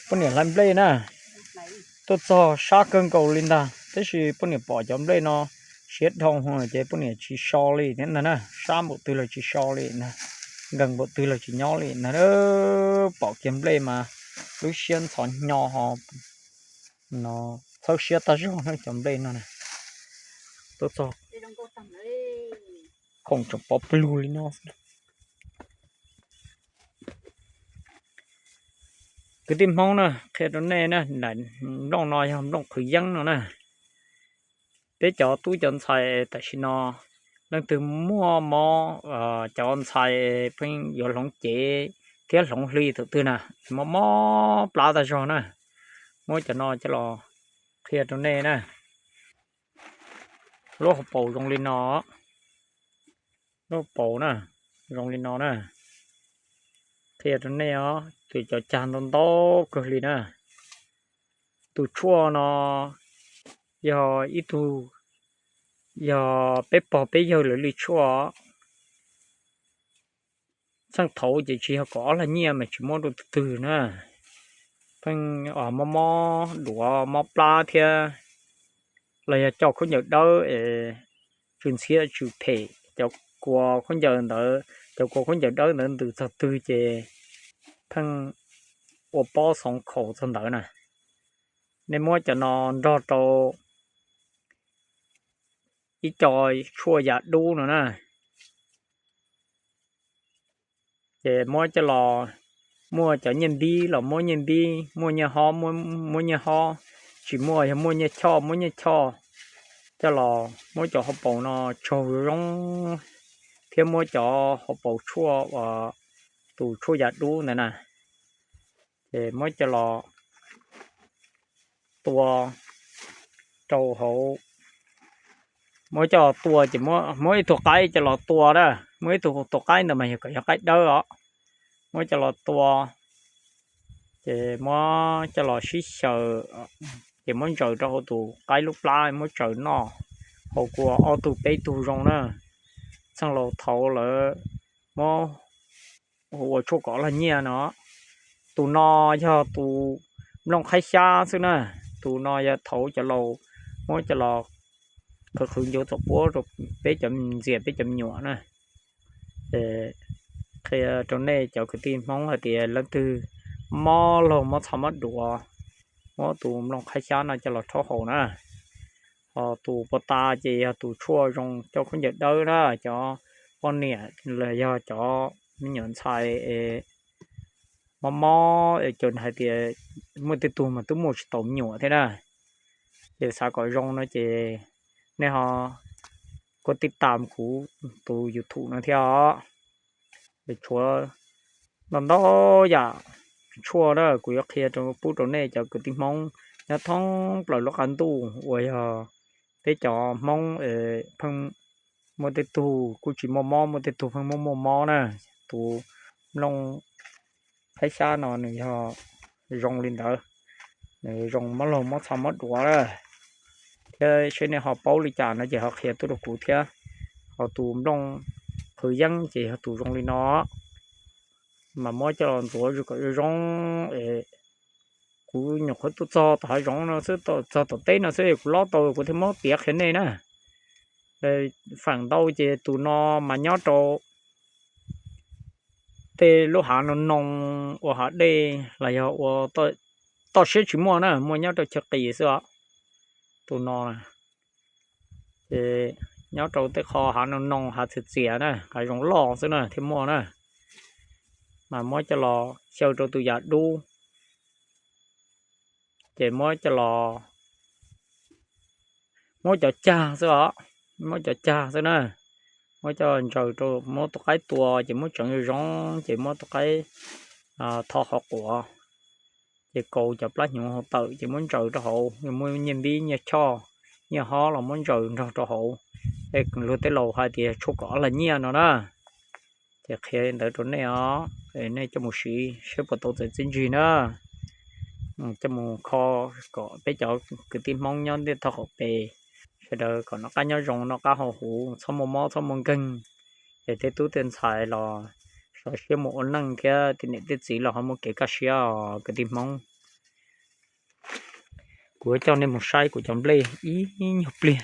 Poj niam hlais nplej na, tuaj txog sab kawg nkaus li ntag, tab sis poj niam pom cov nplej no siav dhau ces poj niam tsis so li thiab ntag na, sab npaum twg los tsis so li na, nkees npaum twg los tsis nyob li na. Pom kiag nplej mas lub siab ntxhov hnyo ho txhawb siab tag zog na cov nplej no. Tuaj txog khoom tseem pov plug li no. Kwv tij Hmoob na, qhia rau nej na, nplooj no yog nplooj qhwv yeeb no na. Peb cov tub cov ntxhais tam sim no, leej twg muaj mob, cov ntxhais pheej yuav hloov cev thiab hloov hli thaum twg na, mob mob plab tag zog na, muab cov no coj los qhia rau nej na. Lub hauv paus zoo li no, lub hauv paus na, zoo li no na. Qhia rau nej os, tus cov cag ntau ntau kawg li na. Tus tshuaj no yog ib tug, yog peb pog peb yawg lawv li tshuaj. Txheej thaud ces tsis yog kaum ob lag nyiaj mas tsis muab rau tus twg na. Pheej mob mob duav mob plab thiab los yog coj khaub ncaws dawb es tsw ntxhiab tsw phem, cov kua khaub ncaws ntawd, cov kua khaub ncaws dawb ntawd ntws txog twg ces pheej ua pob xoov khaus txog ntawd na. Nej muab cov no nrog rau ib co tshuaj yam dub no na. Ces muab coj los, muaj cov nyiaj npib los muab nyiaj npib, muaj nyiaj hob muab nyiaj hob, tsis muaj yog muaj nyiaj choj muab nyiaj choj, coj los muab cov hauv paus no tsaug zoo zoo thiab muab cov hauv paus tshuaj uas tus tshuaj yam dub ntawd na, ces muab coj los tua rau hauv. Muab coj los tua ces muab ib tug qaib coj los tua na, muab ib tug tua qaib ntawd mas yog kom yog qaib dawb os. Muab coj los tua, ces muab coj los sib xyaw, ces muab ntsaws rau hauv tus qaib lub plab muab tsaws noj, haus kua ob tug peb tug zoo na. Txheej laus thaud lawv muab ua tshuaj kom lag nyiaj no. Tus no yog tus nplooj qhaib xyab xwb na. Tus no yog thaud cov laus muab coj los qhwv qhwv ncuav txom puab rau peb cov ntxias peb cov me nyuam na. Ces qhia rau nej cov kwv tij Hmoob hais tias leej twg mob laug mob txha mob duav, muab tus nplooj qhaib xyab no coj los rhaub haus na. Ho tus puag ta ces yog tus tshuaj zoo coj khaub ncaws dawb na, cov poj niam los yog cov me nyuam ntxhais es mob mob es cov hais tias muaj tej tug mas twb muaj tsis tau me nyuam thiab na. Ces xav kom zoo no ces nej ho kuj tij tam kuv tus YouTube no thiab os. Es tshuav ntau ntau yam tshuaj na kuv yuav qhia rau pub rau nej cov kwv tij Hmoob nyob thoob plaws lub qab ntuj uas yog peb cov Hmoob pheej muaj tej tug kuj tsis muaj mob, muaj tej tug pheej muaj muaj mob na. Tus nplooj qhaib xyab no nws yog zoo li ntawd, nws zoo mob laug mob txha mob duav na. Thiab seb nej ho paub li cas no ces ho qhia tuaj rau kuv thiab. Ho tus nplooj qhwv yeeb ces yog tus zoo li no, mas muab coj los ntxuav kom zoo zoo es kuv nyuam qhuav tuaj txog tom hav zoov no xwb, txog tom teb no xwb kuv lob tau kuv thiaj muab piav qhia nej na. Feem ntau ces tus no mas nyob rau tej lub hav no noo, ua hav dej los yog ua toj siab tsis muaj na, muaj nyob rau chaw qis xwb os. Tus no ces nyob rau tej qho hav no noo hav txias txias na, hav zoov loj xwb na thiaj muaj na. Mas muab coj los xyaw rau tus yam dub, ces muab coj los, muab cov cag xwb os, muab cov cag xwb na. Muab coj ntsaws rau, muab tus qaib tua ces muab tseev zoo zoo ces muab tus qaib tho qhov quav, ces kaus cov plab hnyuv hauv tawm ces muab ntsaws rau hauv, muab nyiaj npib nyiaj choj nyiaj hob los muab ntsaws nrog rau hauv. Es luag tej laus hais tias tshuaj kom ob lag nyiaj no na. Ces qhia li ntawd rau nej os, nej coj mus siv seb puas tau txawv txiaj ntsig na. Coj mus kho kom peb cov kwv tij Hmoob nyob ntiaj teb qaum pes sawv daws kom noj qab nyob zoo, noj qab haus huv, txhob muaj mob txhob muaj nkeeg. Es tej tub tej ntxhais los sov siab mus ua neej thiab tej niam tej txiv los ho muaj kev kaj siab os kwv tij Hmoob. Kuv coj nej mus saib kuv cov nplej ib nyuag pliag.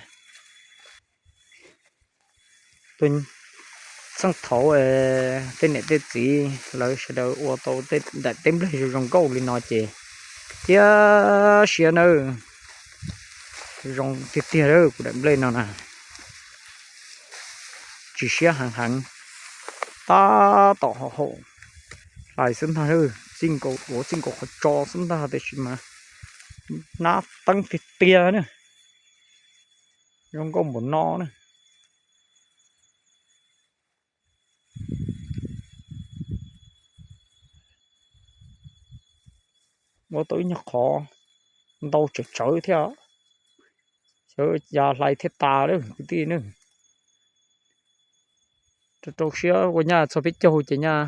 Txheej thaud tej niam tej txiv lawv sawv daws ua tau daim teb nplej zoo zoo nkauj li no ces cia siab nawb. Zoo tiag tiag kuv daim nplej no na, tsis siab heev heev. Tab tom haum haum hlais xwb ntag, txij nkaus duav txij nkaus qhov tso xwb ntag tiam sis mas nab teeb tiag tiag na. Zoo nkauj npaum no na. Ua tau ib nyuag qhov ntau tsawv tsawv thiab, xyov cas hlais thiaj tas lawm kwv tij ne. Rau rau siab ua nyaj txog peb caug ces nyaj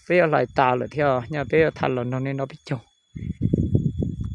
peb yuav hlais tas lawm thiab, nyaj peb yuav tham los nrog nej noj peb caug.